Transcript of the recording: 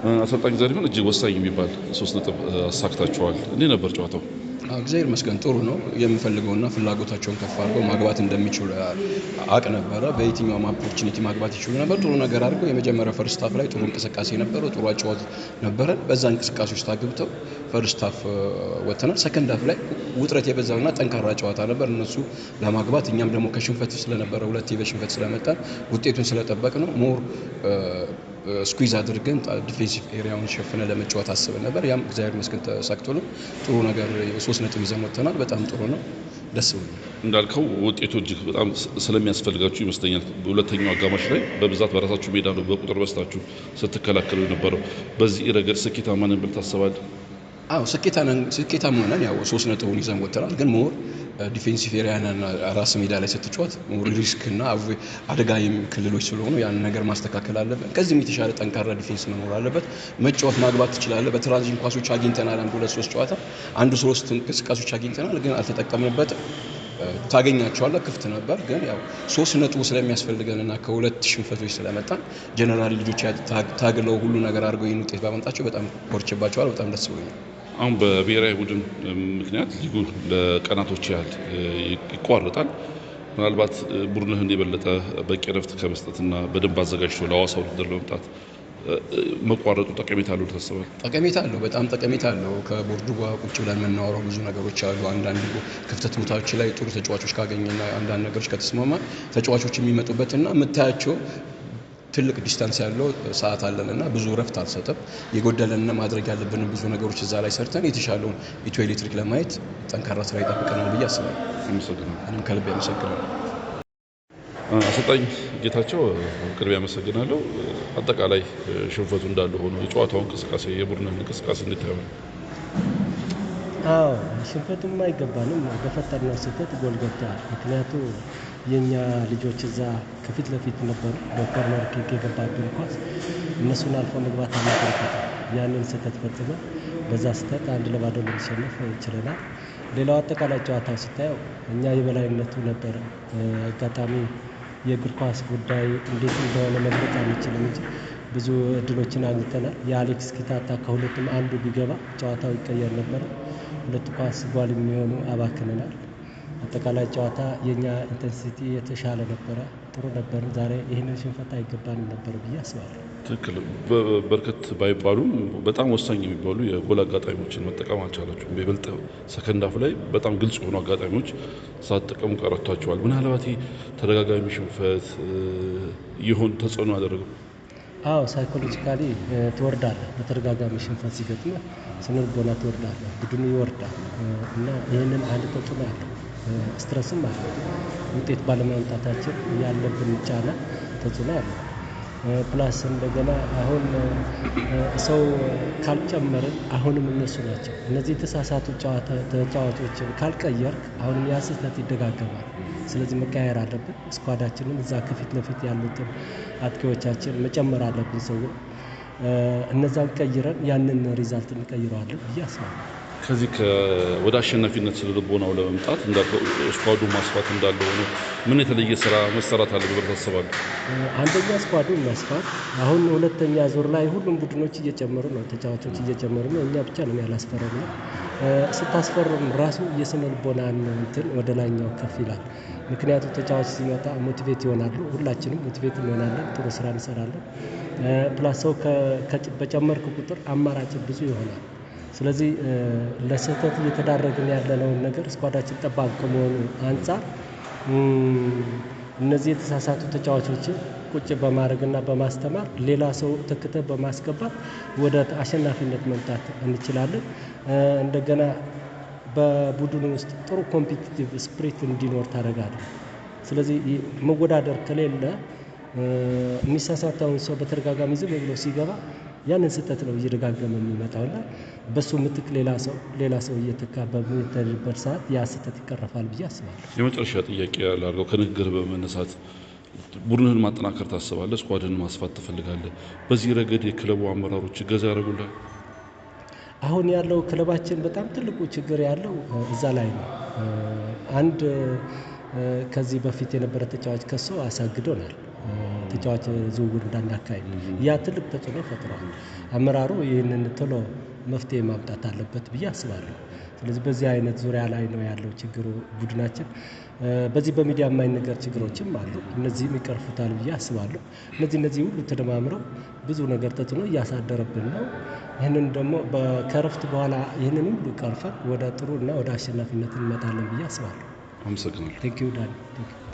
አሰልጣኝ ዘሪሁን እጅግ ወሳኝ የሚባል 3 ነጥብ አሳክታችኋል። እንዴት ነበር ጨዋታው? እግዚአብሔር ይመስገን ጥሩ ነው። የምፈልገውና ፍላጎታቸውን ከፍ አድርገው ማግባት እንደሚችሉ አቅ ነበረ። በየትኛውም opportunity ማግባት ይችሉ ነበር። ጥሩ ነገር አድርገው የመጀመሪያው first half ላይ ጥሩ እንቅስቃሴ ነበረው፣ ጥሩ አጨዋወት ነበረ። በዛ እንቅስቃሴ ውስጥ አግብተው first half ወጥተናል። Second half ላይ ውጥረት የበዛውና ጠንካራ ጨዋታ ነበር። እነሱ ለማግባት እኛም ደግሞ ከሽንፈት ስለነበረ ሁለቴ በሽንፈት ስለመጣን ውጤቱን ስለጠበቅነው more squeeze አድርገን defensive area ውን ሸፍነን ለመጫወት አስበን ነበር። ያም እግዚአብሔር ይመስገን ተሳክቶልን ጥሩ ነገር 3 ነጥብ ይዘን ወጥተናል። በጣም ጥሩ ነው። ደስ ብሎኛል። እንዳልከው ውጤቱ እጅግ በጣም ስለሚያስፈልጋችሁ ይመስለኛል። በሁለተኛው አጋማሽ ላይ በብዛት በራሳችሁ ሜዳ ነው በቁጥር በዝታችሁ ስትከላከሉ የነበረው። በዚህ ረገድ ስኬታማ ነን ብለህ ታስባለህ? አዎ፣ ስኬታማ ሆነን ያው 3 ነጥቡን ይዘን ወጥተናል። ግን more defensive area ና ራስ ሜዳ ላይ ስትጫወት more risk እና አደጋ ክልሎች ስለሆኑ ያን ነገር ማስተካከል አለብን። ከዚህም የተሻለ ጠንካራ defense መኖር አለበት። መጫወት ማግባት ትችላለህ። በ transition ኳሶች አግኝተናል። አንድ ሁለት ሶስት ጨዋታ አንድ ሶስት እንቅስቃሴዎች አግኝተናል፣ ግን አልተጠቀምንበትም። ታገኛቸዋለህ፣ ክፍት ነበር። ግን ያው 3 ነጥቡ ስለሚያስፈልገንና ከሁለት ሽንፈቶች ስለመጣን generally ልጆች ታግለው ሁሉ ነገር አድርገው ይህን ውጤት ባመጣቸው በጣም ኮርቼባቸዋል። በጣም ደስ ብሎኛል። አሁን በብሔራዊ ቡድን ምክንያት ሊጉ ለቀናቶች ያህል ይቋረጣል። ምናልባት ቡድንህን የበለጠ በቂ ረፍት ከመስጠትና በደንብ አዘጋጅቶ ለሐዋሳ ውድድር ለመምጣት መቋረጡ ጠቀሜታ አለው ታስባለህ? ጠቀሜታ አለው፣ በጣም ጠቀሜታ አለው። ከቦርዱ ጋር ቁጭ ብለን የምናወራው ብዙ ነገሮች አሉ። አንዳንድ ክፍተት ቦታዎች ላይ ጥሩ ተጫዋቾች ካገኘና አንዳንድ ነገሮች ከተስማማ ተጫዋቾች የሚመጡበትና የምታያቸው ትልቅ distance ያለው ሰዓት አለን እና ብዙ እረፍት አልሰጥም። የጎደለንና ማድረግ ያለብንን ብዙ ነገሮች እዛ ላይ ሰርተን የተሻለውን ኢትዮ ኤሌክትሪክ ለማየት ጠንካራ ስራ ይጠብቀናል ብዬ አስባለሁ። አመሰግናለሁ። እኔም ከልቤ አመሰግናለሁ። አሰልጣኝ ጌታቸው፣ ቅድሚያ አመሰግናለሁ። አጠቃላይ ሽንፈቱ እንዳለ ሆኖ የጨዋታው እንቅስቃሴ፣ የቡድንን እንቅስቃሴ እንዴት ታየዋለህ? አዎ፣ ሽንፈቱም አይገባንም። በፈጠርነው ስህተት ጎል ገብተዋል። ምክንያቱ የእኛ ልጆች እዛ ከፊት ለፊት ነበሩ። በ corner kick የገባብን ኳስ እነሱን አልፎ መግባት አልነበረበትም። ያንን ስህተት ፈጽመን በዛ ስህተት 1-0 ልንሸነፍ ችለናል። ሌላው አጠቃላይ ጨዋታው ስታየው እኛ የበላይነቱ ነበረ። አጋጣሚ የእግር ኳስ ጉዳይ እንዴት እንደሆነ መግለጽ አንችልም እንጂ ብዙ እድሎችን አግኝተናል። የአሌክስ ኪታታ ከሁለቱም አንዱ ቢገባ ጨዋታው ይቀየር ነበረ። ሁለት ኳስ ጎል የሚሆኑ አባክነናል። አጠቃላይ ጨዋታ የኛ intensity የተሻለ ነበረ፣ ጥሩ ነበር። ዛሬ ይህንን ሽንፈት አይገባንም ነበር ብዬ አስባለሁ። ትክክል። በርከት ባይባሉም በጣም ወሳኝ የሚባሉ የጎል አጋጣሚዎችን መጠቀም አልቻላችሁም። በይበልጥ second half ላይ በጣም ግልጽ የሆኑ አጋጣሚዎች ሳትጠቀሙ ቀርታችኋል። ምናልባት ይህ ተደጋጋሚ ሽንፈት ይሆን ተጽዕኖ ያደረገው? አዎ፣ psychologically ትወርዳለህ። በተደጋጋሚ ሽንፈት ሲገጥምህ ስነ ልቦና ትወርዳለህ፣ ቡድኑ ይወርዳል እና ይህንን አንድ ተጽዕኖ አለው። Stress ም አለ። ውጤት ባለማምጣታችን ያለብን ጫና ተጽዕኖ አለው። Plus እንደገና አሁን ሰው ካልጨመርን አሁንም እነሱ ናቸው። እነዚህ የተሳሳቱ ተጫዋቾችን ካልቀየርክ አሁንም ያ ስህተት ይደጋገማል። ስለዚህ መቀያየር አለብን። Squad ኣችንን እዛ ከፊት ለፊት ያሉትን አጥቂዎቻችን መጨመር አለብን። ሰው እነዛን ቀይረን ያንን result እንቀይረዋለን ብዬ አስባለሁ። ከዚህ ወደ አሸናፊነት ስነ ልቦናው ለመምጣት እንዳልከው squad ኡ ማስፋት እንዳለ ሆኖ ምን የተለየ ስራ መሰራት አለበት ብለህ ታስባለህ? አንደኛ squad ኡን ማስፋት። አሁን ሁለተኛ ዙር ላይ ሁሉም ቡድኖች እየጨመሩ ነው፣ ተጫዋቾች እየጨመሩ ነው። እኛ ብቻ ነው ያላስፈረምነው። ስታስፈርም ራሱ የስነ ልቦናን እንትን ወደ ላይኛው ከፍ ይላል። ምክንያቱም ተጫዋች ሲመጣ motivate ይሆናሉ። ሁላችንም motivate እንሆናለን፣ ጥሩ ስራ እንሰራለን። Plus ሰው በጨመርክ ቁጥር አማራጭ ብዙ ይሆናል። ስለዚህ ለስህተት እየተዳረግን ያለነውን ነገር squad ኣችን ጠባብ ከመሆኑ አንፃር እነዚህ የተሳሳቱ ተጫዋቾችን ቁጭ በማድረግና በማስተማር ሌላ ሰው ተክተህ በማስገባት ወደ አሸናፊነት መምጣት እንችላለን። እንደገና በቡድኑ ውስጥ ጥሩ competitive spirit እንዲኖር ታደርጋለህ። ስለዚህ መወዳደር ከሌለ የሚሳሳተውን ሰው በተደጋጋሚ ዝም ብሎ ሲገባ ያንን ስህተት ነው እየደጋገመ የሚመጣው እና በሱ ምትክ ሌላ ሰው ሌላ ሰው እየተካ በሚሄድበት ሰዓት ያ ስህተት ይቀረፋል ብዬ አስባለሁ። የመጨረሻ ጥያቄ ላድርገው። ከንግግር በመነሳት ቡድንህን ማጠናከር ታስባለህ፣ squad ህን ማስፋት ትፈልጋለህ። በዚህ ረገድ የክለቡ አመራሮች እገዛ ያደርጉልሃል? አሁን ያለው ክለባችን በጣም ትልቁ ችግር ያለው እዛ ላይ ነው። አንድ ከዚህ በፊት የነበረ ተጫዋች ከሶ አሳግዶናል። ተጫዋች የተጫዋች ዝውውር እንዳናካሂድ ያ ትልቅ ተጽዕኖ ፈጥሯል። አመራሩ ይህንን ቶሎ መፍትሄ ማምጣት አለበት ብዬ አስባለሁ። ስለዚህ በዚህ አይነት ዙሪያ ላይ ነው ያለው ችግሩ ቡድናችን። በዚህ በሚዲያ የማይነገር ችግሮችም አሉ። እነዚህም ይቀርፉታል ብዬ አስባለሁ። እነዚህ ሁሉ ተደማምረው ብዙ ነገር ተጽዕኖ እያሳደረብን ነው። ይህንን ደግሞ ከእረፍት በኋላ ይህንን ሁሉ ቀርፈን ወደ ጥሩ እና ወደ አሸናፊነት እንመጣለን ብዬ አስባለሁ። አመሰግናለሁ። Thank you ዳኒ። Thank you።